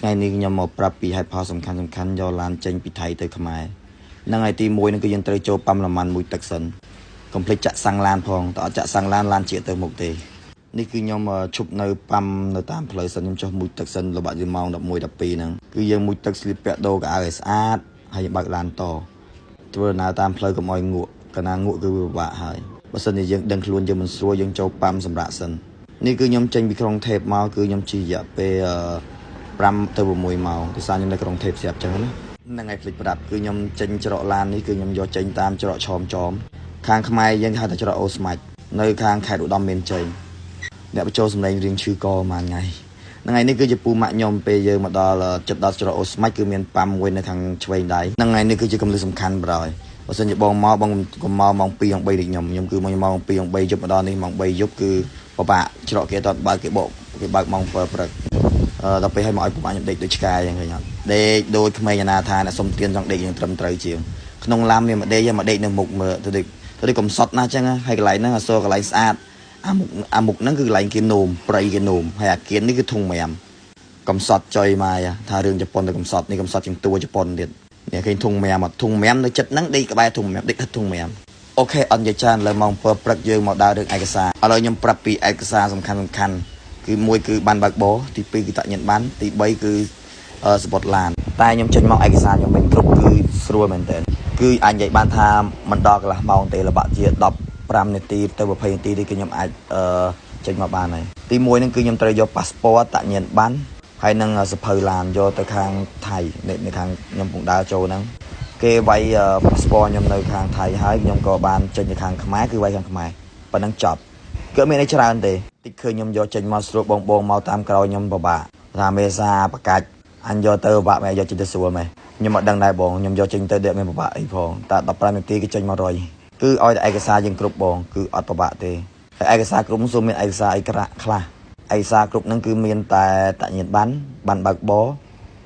ថ្ងៃនេះខ្ញុំមកប្រាប់ពីហេតុផលសំខាន់សំខាន់យកឡានចេញពីថៃទៅខ្មែរហ្នឹងហើយទី1ហ្នឹងគឺយើងត្រូវចូលប៉ាំលម៉ាន់មួយទឹកសិនកុំភ្លេចចាក់សាំងឡានផងតើអត់ចាក់សាំងឡានឡានជាទៅមុខទេនេះគឺខ្ញុំឈប់នៅប៉ាំនៅតាមផ្លូវសិនខ្ញុំចុះមួយទឹកសិនល្បាក់ជាម៉ោង11 12ហ្នឹងគឺយើងមួយទឹកស្លៀកពាក់ដូរកៅអៅឲ្យស្អាតហើយយើងបើកឡានតធ្វើដំណើរតាមផ្លូវកុំឲ្យងក់កាលណាងក់គឺវាពិបាកហើយបើសិនជាយើងដឹងខ្លួនយើងមិនស្រួលយើងចូលប៉ាំសម្រាប់សិននេះគឺខ្ញុំចេញពីក្រុងថេបមកគឺខ្ញុំជិះរយៈពេល5ទៅ6ម៉ោងដោយសារខ្ញុំនៅក្រុងថេបស្រាប់ចឹងណាហ្នឹងហើយភ្លេចប្រាប់គឺខ្ញុំចេញច្រកឡាននេះគឺខ្ញុំយកចេញតាមច្រកឆោមចោមខាងខ្មែរយើងហៅថាច្រកអូស្មាច់នៅខាងខេត្តឧត្តរមានជ័យអ្នកបញ្ចូលសម្លេងរៀងឈឺកមួយថ្ងៃហ្នឹងហើយនេះគឺជាពូម៉ាក់ខ្ញុំពេលយើងមកដល់ចិត្តដល់ច្រកអូស្មាច់គឺមានប៉ាំមួយនៅខាងឆ្វេងដៃហ្នឹងហើយនេះគឺជាកម្រិតសំខាន់បណ្ដោយបើសិនជាបងមកបងកុំមកម៉ោង2ម៉ោង3ដូចខ្ញុំខ្ញុំគឺមកម៉ោង2ម៉ោង3យប់មកដល់នេះម៉ោង3យប់គឺពិបាកច្រកគេអត់បើកគេបកគេបើកម៉ោង7ព្រឹកដល់ពេលឲ្យមកឲ្យពូម៉ាក់ខ្ញុំដេកដូចឆ្កែអញ្ចឹងឃើញអត់ដេកដូចក្មេងអាណាថាអ្នកសុំទៀនចង់ដេកយើងត្រឹមត្រូវជាងក្នុងឡានមានមួយដេកមកដេកនៅមុខមើលទៅដូចកំសត់ណាស់អញ្ចឹងហើយកន្លែងហ្នឹងអសរកន្លែងស្អាតអាមុខហ្នឹងគឺកន្លែងគេនោមព្រៃគេនោមហើយអាគៀននេះគឺធុងម្រាមកំសត់ចុយមកថារឿងជប៉ុនទៅកំសត់នេះកំសត់ជាងតួជប៉ុនទៀតនេះឃើញធុងម្រាមអត់ធុងម្រាមនៅចិត្តហ្នឹងដេកក្បែរធុងម្រាមដេកធុងម្រាមអូខេអត់និយាយច្រើនលើម៉ោង7ព្រឹកយើងមកដើររឿងឯកសារឥឡូវខ្ញុំប្រាប់ពីឯកសារសំខាន់សំខាន់គឺមួយគឺបានបើកបរទី2គឺតញ្ញាណប័ណ្ណទី3គឺសបុតឡានតែខ្ញុំចេញមកឯកសារខ្ញុំវិញគ្រប់គឺស្រួលមែនទែនគឺអាចនិយាយបានថាមិនដល់កន្លះម៉ោងទេល្បាក់ជា15នាទីទៅ20នាទីនេះគឺខ្ញុំអាចចេញមកបានហើយទី1ហ្នឹងគឺខ្ញុំត្រូវយកប៉ាសពតតញ្ញាណប័ណ្ណហើយនឹងសភៅឡានយកទៅខាងថៃនៅខាងខ្ញុំពងដើរចូលហ្នឹងគេវាយប៉ាសពតខ្ញុំនៅខាងថៃហើយខ្ញុំក៏បានចេញទៅខាងខ្មែរគឺវាយខាងខ្មែរប៉ុណ្ណឹងចប់គឺមានអីច្រើនទេតិចឃើញខ្ញុំយកចេញមកស្រួលបងបងមកតាមក្រោយខ្ញុំពិបាកថាមេសាបកាច់អញយកទៅពិបាកមែនយកចេញទៅស្រួលមែនខ្ញុំអត់ដឹងដែរបងខ្ញុំយកចេញទៅដេកមានពិបាកអីផងតែ15នាទីគឺចេញមករយគឺឲ្យតែឯកសារយើងគ្រប់បងគឺអត់ពិបាកទេហើយឯកសារគ្រប់សូមមានឯកសារអីក្រាក់ខ្លះឯកសារគ្រប់ហ្នឹងគឺមានតែតញ្ញាណប័ណ្ណបានបើកបរ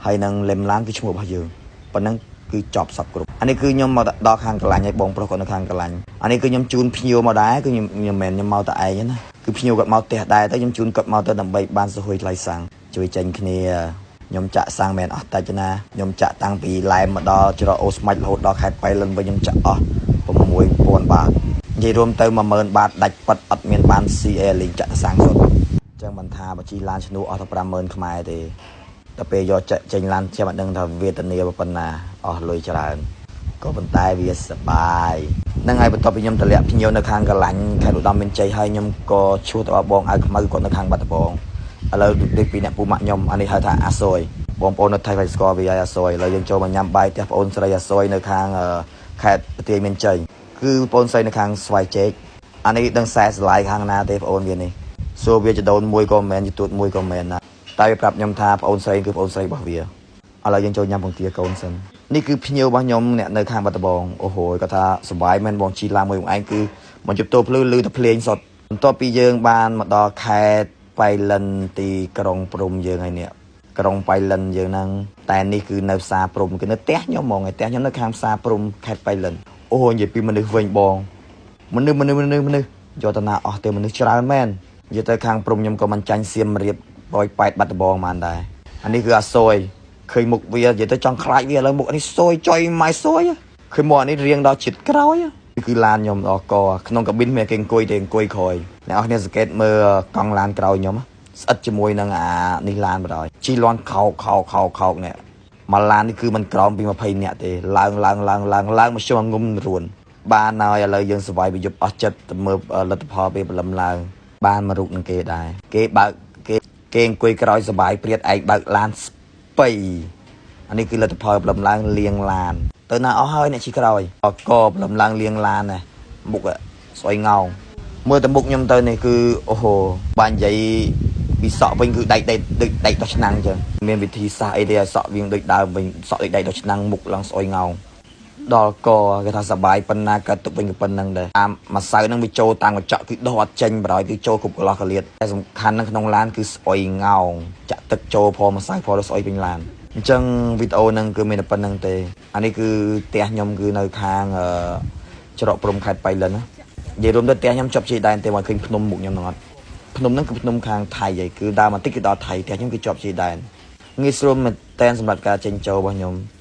ហើយនឹងលេមឡានគឺឈ្មោះរបស់យើងប៉ុណ្ណឹងគឺចប់សពគ្រប់អានេះគឺខ្ញុំមកដល់ខាងកលាញ់ហើយបងប្រុសគាត់នៅខាងកលាញ់អានេះគឺខ្ញុំជូនភ្ញៀវមកដែរគឺខ្ញុំមិនមែនខ្ញុំមកតែឯងណាគឺភ្ញៀវគាត់មកផ្ទះដែរទៅខ្ញុំជូនគាត់មកទៅដើម្បីបានសហុយថ្លៃសាំងជួយចេញគ្នាខ្ញុំចាក់សាំងមិនអស់តិចណាខ្ញុំចាក់តាំងពីឡែមមកដល់ច្រកអូស្មាច់រហូតដល់ខេត្តប៉ៃលិនវិញខ្ញុំចាក់អស់6000បាតនិយាយរួមទៅ10000បាតដាច់ប៉ិតអត់មានបាន CA លេងចាក់សាំងសុទ្ធអញ្ចឹងមិនថាបើជីឡានឈ្នួលអស់តែ50000ខ្មែរទេតែពេលយកចេញឡានខ្ញុំអត់ដឹងថាវេទនាប៉ុណ្ណាអស់លុយច្រើនក៏ប៉ុន្តែវាសបាយហ្នឹងហើយបន្ទាប់ពីខ្ញុំតម្លាក់ភ្ញៀវនៅខាងកលាញ់ខេត្តឧត្តរមានជ័យហើយខ្ញុំក៏ឈួតទៅបងឲ្យខ្មៅគាត់នៅខាងបាត់ដំបងឥឡូវដូចពីអ្នកពូម៉ាក់ខ្ញុំអានេះហៅថាអាស៊យបងប្អូននៅថៃគេស្គាល់វាហើយអាស៊យឥឡូវយើងចូលមកញ៉ាំបាយផ្ទះប្អូនស្រីអាស៊យនៅខាងខេត្តបន្ទាយមានជ័យគឺប្អូនស្រីនៅខាងស្វាយចេកអានេះដឹងខ្សែស្លាយខាងណាទេប្អូនវានេះសួរវាចដូនមួយក៏មិនមែនជាទួតមួយក៏មិនមែនណាតែវាប្រាប់ខ្ញុំថាប្អូនស្រីគឺប្អូនស្រីរបស់វាឥឡូវយើងចូលញ៉ាំពងទាកូនសិននេះគឺភ្ញៀវរបស់ខ្ញុំអ្នកនៅខាងបាត់ដំបងអូហូគាត់ថាសប្បាយមែនបងជីឡានមួយបងឯងគឺមកជប់ទោភ្លឺលឺតែភ្លេងសុទ្ធបន្ទាប់ពីយើងបានមកដល់ខេត្តប៉ៃលិនទីក្រុងព្រំយើងហើយនេះក្រុងប៉ៃលិនយើងហ្នឹងតែនេះគឺនៅផ្សារព្រំគឺនៅផ្ទះខ្ញុំហ្មងឯផ្ទះខ្ញុំនៅខាងផ្សារព្រំខេត្តប៉ៃលិនអូនិយាយពីមនុស្សវិញបងមនុស្សយកទៅណាអស់ទេមនុស្សច្រើនមែននិយាយទៅខាងព្រំខ្ញុំក៏មិនចាញ់សៀមរាប180បាត់ដំបងបានដែរអានេះគឺអាស៊យឃើញមុខវានិយាយទៅចង់ខ្លាចវាឥឡូវមុខនេះស៊យចុយម៉ែស៊យឃើញមកនេះរៀងដល់ជាតិក្រោយគឺឡានខ្ញុំដល់កក្នុងកាប៊ីនមានគេអង្គុយទេអង្គុយក្រោយអ្នកនរគ្នាសង្កេតមើលកង់ឡានក្រោយខ្ញុំស្អិតជាមួយនឹងអានេះឡានបណ្ដោយជីលាន់ខោកខោនេះមកឡាននេះគឺមិនក្រោមពី20នាក់ទេឡើងឡើងឡើងឡើងឡើងមកជុំងុំរួនបានហើយឥឡូវយើងសប្បាយប្រយុទ្ធអស់ចិត្តទៅមើលលទ្ធផលពេលព្រលឹមឡើងបានមករូបនឹងគេដែរគេបើកគេអង្គុយក្រោយសប្បាយព្រាតឯងបើកឡានស្បៃអានេះគឺលទ្ធផលព្រលឹមឡើងលៀងឡានទៅណាអស់ហើយអ្នកជិះក្រោយកព្រលឹមឡើងលៀងឡានណាមុខស្អុយងោងមើលតែមុខខ្ញុំទៅនេះគឺអូហូបាននិយាយពីសក់វិញគឺដែកដូចដែកដោះឆ្នាំងអញ្ចឹងមានវិធីសាស្ត្រអីទេឲ្យសក់វាដូចដើមវិញសក់ដូចដែកដោះឆ្នាំងមុខឡើងស្អុយងោងដល់កគេថាសបាយប៉ុណ្ណាក៏ទុកវិញក៏ប៉ុណ្ណឹងដែរតាមម្សៅហ្នឹងវាចូលតាមកញ្ចក់គឺដោះអត់ចេញបណ្ដោយគឺចូលគ្រប់កន្លោះកលៀតតែសំខាន់ហ្នឹងក្នុងឡានគឺស្អុយងោងចាក់ទឹកចូលផងម្សៅផងដល់ស្អុយពេញឡានអញ្ចឹងវីដេអូហ្នឹងគឺមានតែប៉ុណ្្នឹងទេអានេះគឺផ្ទះខ្ញុំគឺនៅខាងច្រកព្រំខេត្តប៉ៃលិនណានិយាយរួមទៅផ្ទះខ្ញុំជាប់ជាដែនទេមកឃើញភ្នំមុខខ្ញុំហ្នឹងអត់ ភ្នំហ្នឹងគឺភ្នំខាងថៃហើយគឺដើរបន្តិចគឺដល់ថៃផ្ទះខ្ញុំគឺជាប់ជាដែន ងាយស្រួលមែនតែនសម្រាប់ការចេញចូលរបស់ខ្ញុំ។